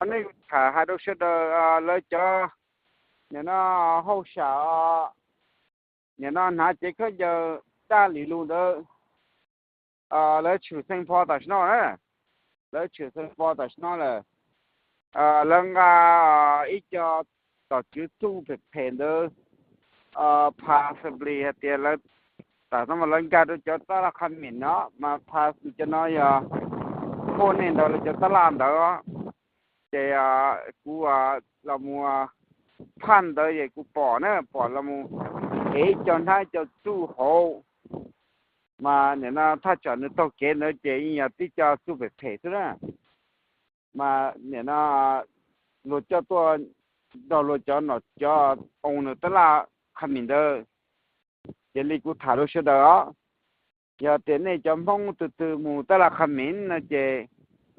Nej tham hais rau sawv daws, lawv cov, nim no, hauj sam, nim no hnav cev khaub ncaws daj li lus ntawd, lawv tshwm xeev pho tam sim no na, lawv tshwm xeev pho tam sim no lawm. Lawv nqa ib co tom tswv txuj phem phem ntawd, possibly hais tias lawv, tam sim no mas lawv nkag rau cov taj laj qha mim no mas possibly cov no yog poj niam ntawd lawv cov taj laj ntawd. Ces kuv los mus phaj ntawd ces kuv pom na, pom los mus ev ib co hnab ib co txuj hauv, mas nim no thaj tsam nws taug kev ntawd ces yeej yog tib co txuj phem phem xwb na. Mas nim no luag coj tuaj nrog luag cov nom cov owner taj laj qha mim ntawd. Ces li kuv tham rau sawv daws os, yog tias nej cov Hmoob twg twg mus taj laj qha mim no ces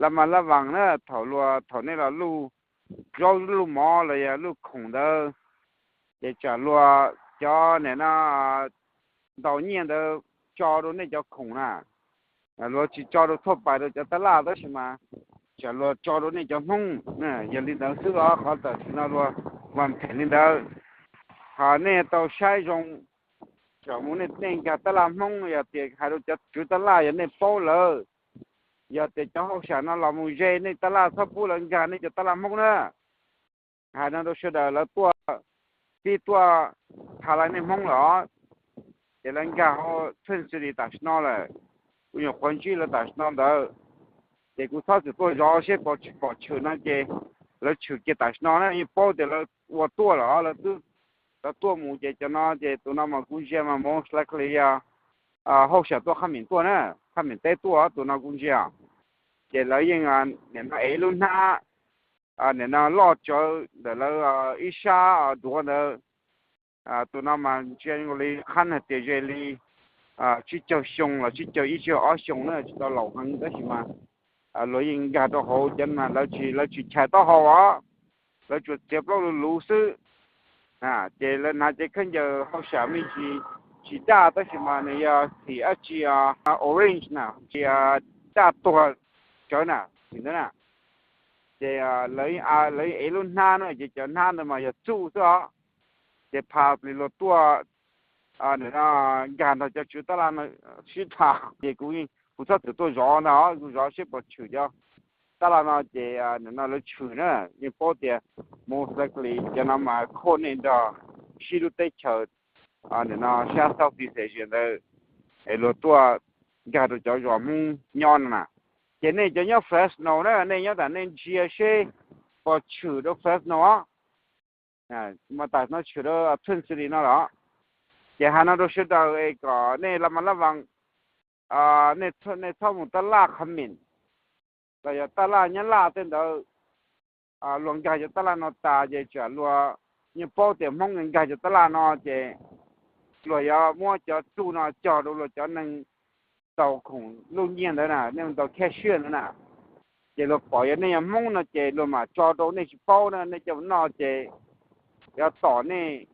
laj mas laj vaas na, thaum luag, thaum nej los luj zaub luj mov los yog luj khoom ntawd, ces tsam luag cov nim no ntaus nyiaj ntawd tso rau nej cov khoom na. Luag tsis tso rau thoj pais rau cov taj laj tab sis mas tsam luag tso rau nej cov Hmoob. Yog li ntawd xwb os, qhov tam sim no luag vam them li ntawd. Ho nej tau saib zoo, tsam mus nej, nej nkag taj laj Hmoob, yog tias hais rau cov tswv taj laj yog nej paub lawm, yog tias cov hauj sam no los mus ze nej taj laj txhob pub lawv nkag nej cov taj laj Hmoob na. Hais no rau sawv daws, lawv tuaj, tib tuaj tha lais nej Hmoob lawm os, ces lawv nkag hauv Txheej City tam sim no lawm. Kuv nyuam qhuav ntsib lawv tam sim no ntawd, ces kuv txhob txwm tuaj zov seb puas tshwm, pom tshwm no ces lawv tshwm kiag tam sim no na, yeej paub tias lawv ua tuaj lawm, lawv twb, lawv tuaj mus ces cov no ces tus no mas kuv ntsia mas most likely yog hauj sam tuaj qha mim tuaj na, qha mim teb tuaj tus no kuv ntsia. Ces lawv yeej nim no ev lub hnab, nim no loj tsawv ntawm lawv ib sab duav ntawd. Tus no mas ntsia li qhab hais tias ze li tsib caug xyoo los tsib caug ib tsib caug ob xyoo na, tsis tau laus heev tab sis mas luag yeej nkag rau hauv cov mas lawv tsis, lawv tsis chais taub hau os, lawv tsuas txiav plaub lus luv xwb. Ces lawv hnav cev khaub ncaws hauj sam me ntsis, tsis daj tab sis mas nws yog xim dab tsi, orange na, tsis daj tuag tsawv na, xim ntawd na. Ces lawv, lawv ev lub hnab na, ces cov hnab ntawd mas yog txuj xwb os. Ces possibly luag tuaj, nim no nkag nrog cov tswv taj laj no sib tham, ces kuv, kuv txhob txwm tuaj zov ntag, kuv zov seb puas tshwm cov taj laj no ces nim no lawv tshwm na, yeej paub tias most likely cov no mas khoj nej nrog sib lub teb chaws, nim no sab Southeast Asia ntawd, es luag tuaj nkag rau cov zos Hmoob nyob no na. Ces nej cov nyob Fresno na, nej nyob tam nej ntsia seb puas tshwm rau Fresno os. Mas tam no tshwm rau Twin City no lawm. Ces hais no rau sawv daws es kom nej laj mas laj vaas, nej txhob mus taj laj qha mim los yog taj laj nyab laj tej ntawd. Luag nkag cov taj laj no tas ces tsam luag yeej paub tias Hmoob nkag cov taj laj no ces luag yuav muab cov txuj no cog rau luag cov neeg tau khoom luj nyiaj ntawd na, nej tau cashier ntawd na. Ces luag pom yog nej yog Hmoob no ces luag mam tso rau nej tsis paub na, nej coj mus noj ces yuav tom nej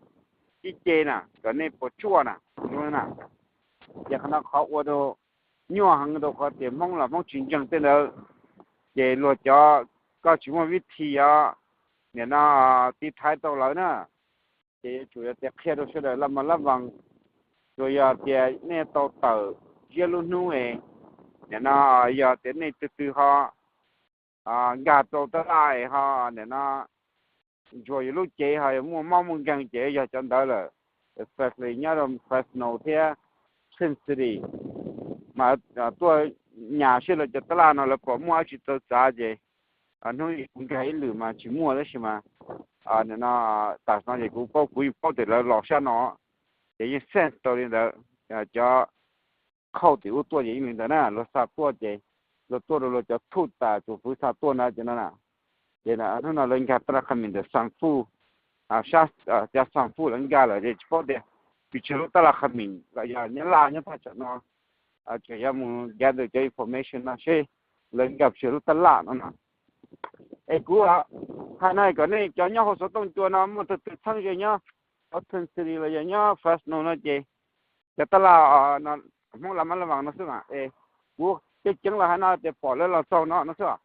ib ce na, kom nej puas tsuaj na. Ces qhov no qhov ua rau nyuaj heev rau qhov tias Hmoob los Hmoob tsis ntseeg tej ntawd. Ces luag cov, koj tsis muaj vib thi os, nim no tiv thaiv tau lawv na. Ces yuav tsum yog tias qhia rau sawv daws laj mas laj vaas, tsuas yog tias nej tau tawm ziab lub hnub es, nim no yog tias nej twg twg ho nkag rau taj laj es ho nim no ntsuas yus lub cev ho muaj mob muaj nkeeg ces yog cov ntawd lawm, especially nyob rau Fresno thiab Twin City. Mas tuaj nyas seb lawv cov taj laj no lawv puas muaj dab tsi txawv txav ces hnub kuv nkag ib lwm mas tsis muaj tab sis mas nim no tam sim no ces kuv paub, kuv yeej paub tias lawv los sab no, ces yeej sense tau li ntawd. Cov khauj tim ub tuaj ces yeej li ntawd na, luag xa tuaj ces luag tuaj rau luag cov thuj tas tsuas fwv xa tuaj na ces no na. Ces hnub no lawv nkag taj laj qha mim ntawm San Fuj, sab cov San Fuj lawv nkag lawm ces tsis paub tias pes tsawg lub taj laj qha mim los yog nyab laj nyob thaj tsam no, tseem yuav mus gather cov information no seb lawv nkag pes tsawg lub taj laj no na. Es kuv hais no kom nej cov nyob hauv xov tooj cua no muaj tus twg txheeb ze nyob hauv Twin City los yog nyob Fresno no ces cov taj laj no, Hmoob laj mas laj vaas no xwb mas es kuv ceeb ceeb los hais no tias pom lawv los txog no no xwb.